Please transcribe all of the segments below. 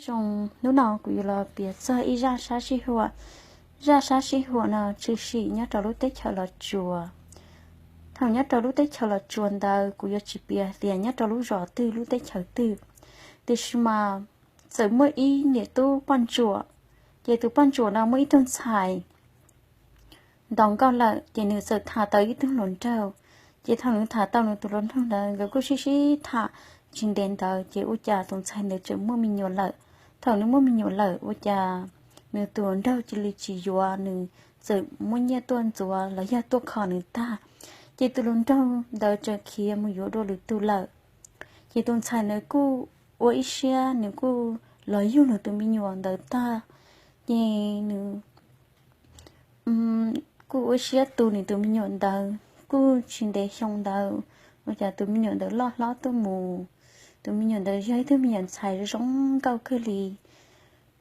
Zoo, hnub no kuv yuav los piav txog ib zaj sab sij huam. Zaj sab sij huam no tshwm sim nyob rau lub teb chaws Los Tsuas. Thaum nyob rau lub teb chaws Los Tsuas ntawd kuv yuav tsis piav tias nyob rau lub zos twg lub teb chaws twg, tiam sis mas txawm muaj ib niam tub poj ntsuam, ces tus poj ntsuam no muaj ib tug ntxhais ntaus nkauj lawm, ces nws txawm tham tau ib tug hluas nraug. Ces thaum nws tham tau nws tus hluas nraug ntawd nkawd kuj sib sib tham tsis ntev ntawd ces ua cas tus ntxhais ntawd tseem muaj me nyuam lawm. Thaum nws muaj me nyuam lawm ua cas nws tus hluas nraug cia li tsis yuav nws, txawm muab nyiaj tuaj ntxuav los yog tuaj kho nws tag. Ces tus hluas nraug ntawd tseem khiav mus yuav dua lwm tus lawm. Ces tus ntxhais ntawd kuj ua ib siab nws kuj los yug nws tus me nyuam ntawd tag, ces nws kuj ua siab tu nws tus me nyuam ntawd. Kuj tsis ntev xyoo ntawd ua cas tus me nyuam ntawd loj hlob tuaj mus. Tus me nyuam ntawd yog ib tug me nyuam ntxhais zoo nkauj kawg li.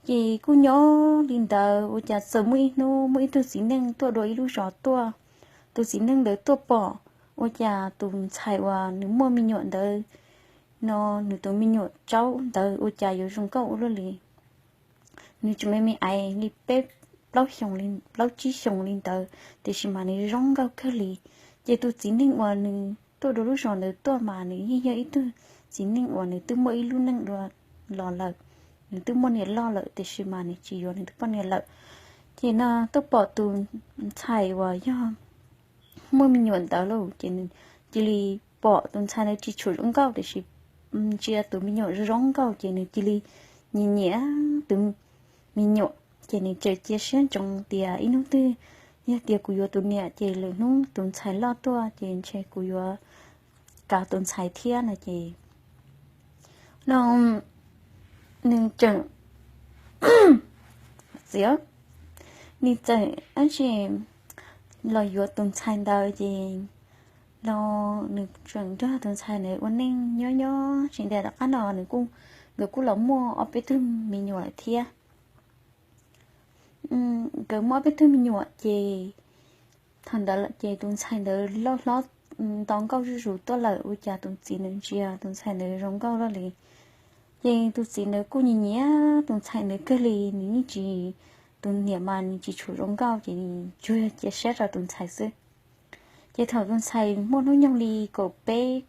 Ces kuj nyob li ntawd ua cas txawm muaj ib hnub muaj ib tug txiv neej tuaj dua ib lub zos tuaj. Tus txiv neej ntawd tuaj pom ua cas tus ntxhais uas nws muaj me nyuam ntawd no, nws tus me nyuam tsaub ntawd ua cas yuav zoo nkauj ua luaj li. Nws tseem me me ais li peb plaub xyoo, plaub tsib xyoo li ntawd tiam sis mas nws zoo nkauj kawg li. Ces tus txiv neej uas nws tuaj dua lub zos ntawd tuaj mas nws yeej yog ib tug txiv neej uas nws twb muaj ib lub neej dua los lawm. Nws twb muaj niam loj lawm tiam sis mas nws tsis yuav nws tus poj niam lawm. Ces no tuaj pom tus ntxhais uas yog muaj me nyuam ntawd lauj, ces nws cia li pom tus ntxhais ntawd tsis tshua zoo nkauj tiam sis ntsia tus me nyuam zoo nkauj ces nws cia li nyiam nyiam tus me nyuam. Ces nws tseem cia siab ntsoov tias ib hnub twg yog tias kuv yuav tus niam ces lwm hnub tus ntxhais loj tuaj ces ntshe kuv yuav kav tus ntxhais thiab no ces no nws tseem txiv, nws txawm ab tsi los yuav tus ntxhais ntawd ces no nws tseem nrog tus ntxhais ntawd ua neej nyob nyob tsis ntev tom qab no nws kuj, nkawd kuj los muaj ob peb tug me nyuam lawm thiab. Nkawd muaj ob peb tug me nyuam ces thaum ntawd ces tus ntxhais ntawd loj hlob nto nkauj zuj zus tuaj lawm ua cas tus txiv ntawd ntsia tus ntxhais ntawd zoo nkauj loj li. Ces tus txiv ntawd kuj nyiam nyiam tus ntxhais ntawd kawg li, nws yeej tsis, tus niam mas nws tsis tshua zoo nkauj ces nws tsuas cia siab rau tus ntxhais xwb. Ces thaum tus ntxhais muaj hnub nyoog li kaum peb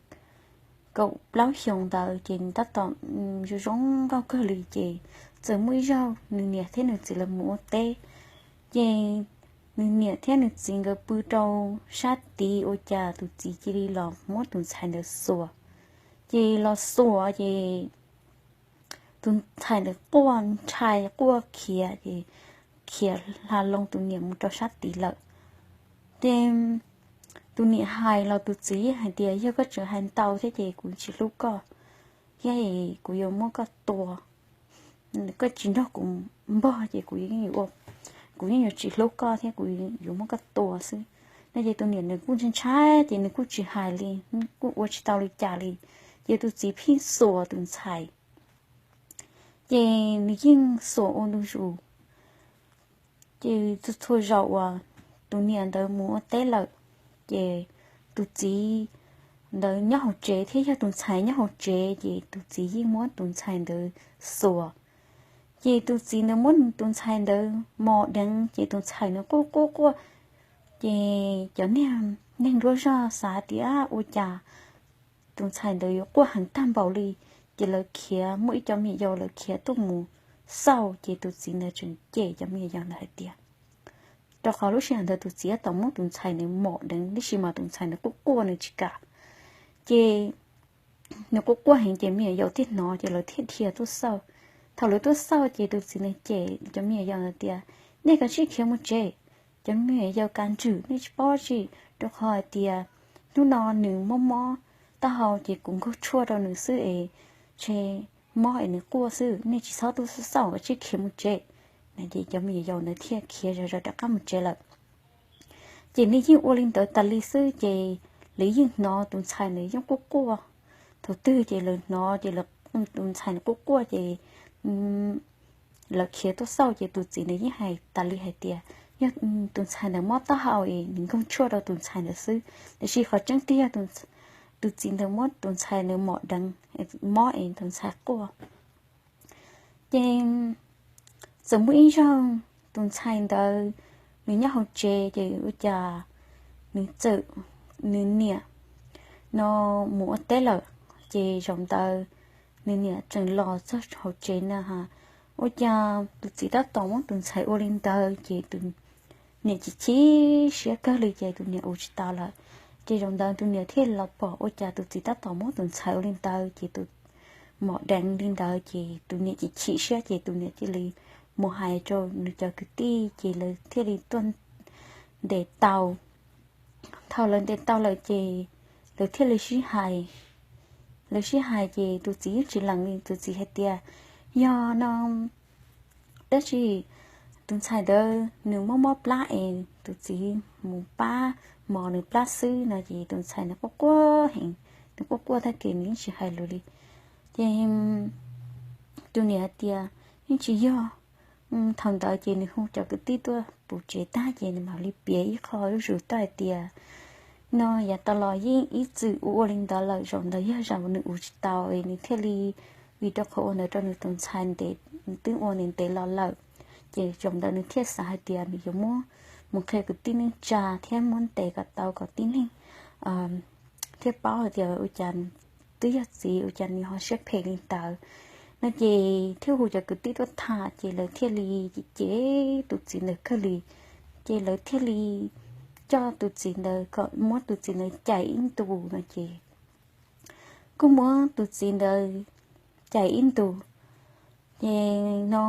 kaum plaub xyoo ntawd ces nws tab tom zoo zoo nkauj kawg li ces txawm muaj ib zaug nws niam thiab nws txiv lawv mus ua teb. Ces nws niam thiab nws txiv nkawd pw rau sab tid ua cas tus txiv cia li los muab tus ntxhais ntawd xuas. Ces los xuas ces tus ntxhais ntawd quaj ntshai quaj khiav ces khiav hla loo tus niam mus rau sab tid lawm. Ces tus niam hais los tus txiv hais tias yog koj tseem hais ntau thiab ces kuv tsis hlub koj thiab, kuv yuav muab koj tua. Koj tsis nrog kuv npog ces kuv yeej yuav tsis hlub koj thiab kuv yuav muab koj tua xwb no. Ces tus niam nws kuj ntshai ntshai ces nws kuj tsis hais li, kuj ua tsis tau li cas li. Ces tus txiv pheej xuas tus ntxhais ces nws yeej xuas ua ntu zus. Ces txhua txhua zaus uas tus niam ntawd mus ua teb lawm ces tus txiv ntawd nyob hauv tsev thiab yog tus ntxhais nyob hauv tsev ces tus txiv yeej muab tus ntxhais ntawd xuas. Ces tus txiv ntawd muab tus ntxhais ntawd mos deev ces tus ntxhais ntawd quaj quaj quaj. Ces cov niag neeg nruab zog xav tias ua cas tus ntxhais ntawd yuav quaj heev tag npaum li. Ces lawv khiav, muaj ib cov me nyuam yaus lawv khiav tuaj mus xauj ces tus txiv ntawd tseem cem cov me nyuam yaus ntawd hais tias, rau qhov lub sij hawm ntawd tus txiv tab tom muab tus ntxhais ntawd mos deev tiam sis mas tus ntxhais ntawd quaj quaj nws tsis kam. Ces nws quaj quaj heev ces me nyuam yaus thiaj hnov ces lawv thiaj dhia tuaj xauj. Thaum lawv tuaj xauj ces tus txiv ntawd cem cov me nyuam yaus ntawd tias, nej kav tsij khiav mus tsev, cov me nyuam yaus kav ntswm nej tsis paub tsi, rau qhov hais tias hnub no nws mob mob taub hau ces kuv nkaug tshuaj rau nws xwb es tshe mob es nws quaj xwb, nej tsis txhob tuaj xauj, kav tsij khiav mus tsev. Ces cov me nyuam yaus ntawd thiaj khiav zoj zog rov qab mus tsev lawm. Ces nws yeej ua li ntawd tas li xwb ces lawv yeej hnov tus ntxhais ntawd yeej quaj quaj. Thaum twg ces lawv hnov ces tus ntxhais ntawd quaj quaj ces lawv khiav tuaj xauj ces tus txiv ntawd yeej hais tas li hais tias, yog tus ntxhais ntawd mob taub hau es nws nkaug tshuaj rau tus ntxhais ntawd xwb, tiam sis qhov tseeb tiag tus txiv ntawd muab tus ntxhais ntawd mos deev, mob es tus ntxhais quaj. Ces txawm muaj ib zaug tus ntxhais ntawd nws nyob hauv tsev ces ua cas nws txawm, nws niam no mus ua teb lawm, ces zaum ntawd nws niam tseem los txog hauv tsev na ha, ua cas tus txiv tab tom muab tus ntxhais ua li ntawd ces tus niam chim chim siab kawg li ces tus niam ua tsis tau lawm. Ces zaum ntawd tus niam thiaj los pom ua cas tus txiv tab tom muab tus ntxhais ua li ntawd ces tus mom deev li ntawd ces tus niam chim chim siab ces tus niam cia li mus hais rau nws cov kwv tij ces lawv thiaj li tuaj ntes tau. Thaum lawv ntes tau lawm ces lawv thiaj li sib hais, lawv sib hais ces tus txiv yeej tsis lees li, tus txiv hais tias yog no tab sis tus ntxhais ntawd nws mob mob plab es tus txiv mus pab mos nws plab xwb no ces tus ntxhais nws quaj quaj heev, nws quaj quaj tag kis nws yeej tsis hais lus li. Ces tus niam hais tias yeej tsis yog. Thaum ntawd ces nws hu cov kwv tij tuaj pub tsev tag ces nws mam li piav ib qho zuj zus tuaj hais tias no yav tas los yeej ib txwm ua ua li ntawd lawm, zaum ntawd yog zaum nws ua tsis tau es nws thiaj li, vim rau qhov ua ntawd rau nws tus ntxhais nws twb ua ntev ntev los lawm. Ces zaum ntawd nws thiaj xav hais tias nws yuav muab mus qhia kwv tij neej tsa thiab muab ntes kom tau kom tib neeg thiaj paub hais tias ua cas twb yog txiv ua cas nws ho siab phem li ntawd no ces thiaj hu cov kwv tij tuaj tham ces lawv thiaj li cem tus txiv ntawd kawg li. Ces lawv thiaj li coj tus txiv ntawd kom muab tus txiv ntawd cais ib ntus no ces kuj muab tus txiv ntawd cais ib ntus. Ces no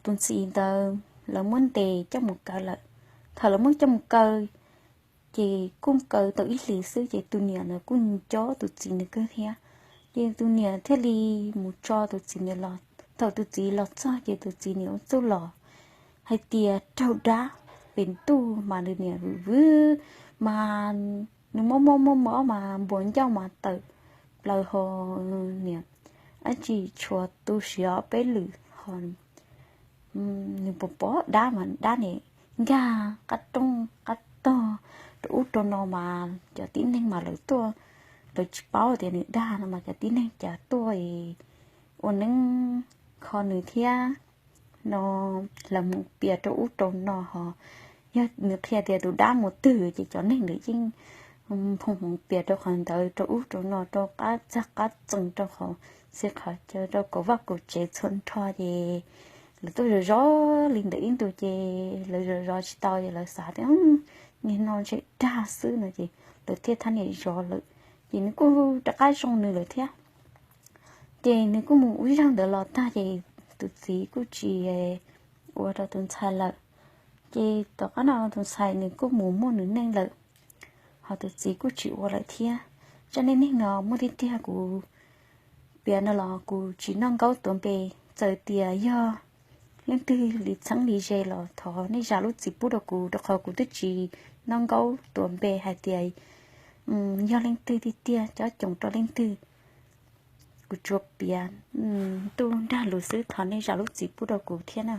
tus txiv ntawd lawv muab ntes coj mus kaw lawm. Thaum lawv muab coj mus kaw ces kuj kaw tau ib hlis xwb ces tus niam ntawd kuj nco tus txiv ntawd kawg thiab. Ces tus niam thiaj li mus tso tus txiv ntawd los. Thaum tus txiv los txog ces tus txiv niam ua txuj los hais tias raug dab pem ntuj mas nws niam vwm vwm mas nws mob mob mob mob mas npuas ncauj mas tawm plaws ho niam dab tsi tshuav tu siav ob peb lwm ho nws pom pom dab mas dab nim nkag qab rooj qab tog rau ub rau no mas cov tib neeg mas lawv tuaj, lawv tsis paub tias nws dag no mas cov tib neeg cas tuaj ua neeb kho nws thiab no, lawv mus piav rau ub rau no ho yog nws qhia tias tus dab mus twg ces cov neeg ntawd yeej nphoo hmoov piav rau qhov ntawd rau ub rau no rau qab txag qab txee rau qhov xia qhov caw rau kaum vaj kaum tsev txhua nrho ces lawv tuaj zov zov li ntawd ib ntus ces lawv zov zov tsis tau ces lawv xav tias niag no ntshe dag xwb no ces lawv thiaj thab niam zov lawm. Ces nws kuj rov qab zoo nws lawm thiab. Ces nws kuj mus ua zaj ntawd los tag ces tus txiv kuj tsis ua rau tus ntxhais lawm. Ces tom qab no tus ntxhais nws kuj mus muaj nws neej lawm, ho tus txiv kuj tsis ua lawm thiab. Zaj neej neeg no muaj tiag tiag, kuv piav no los kuv tsis noj nkaub tuav npe. Txawm tias yog leej twg li txheeb li ze los thov nej zam lub txim pub rau kuv, rau qhov kuv twb tsis noj nkaub tuav npe hais tias yog leej twg tiag tiag, cob coos rau leej twg. Kuv tsuas piav ntuj nrag lus xwb, thov nej zam lub txim pub rau kuv thiab na.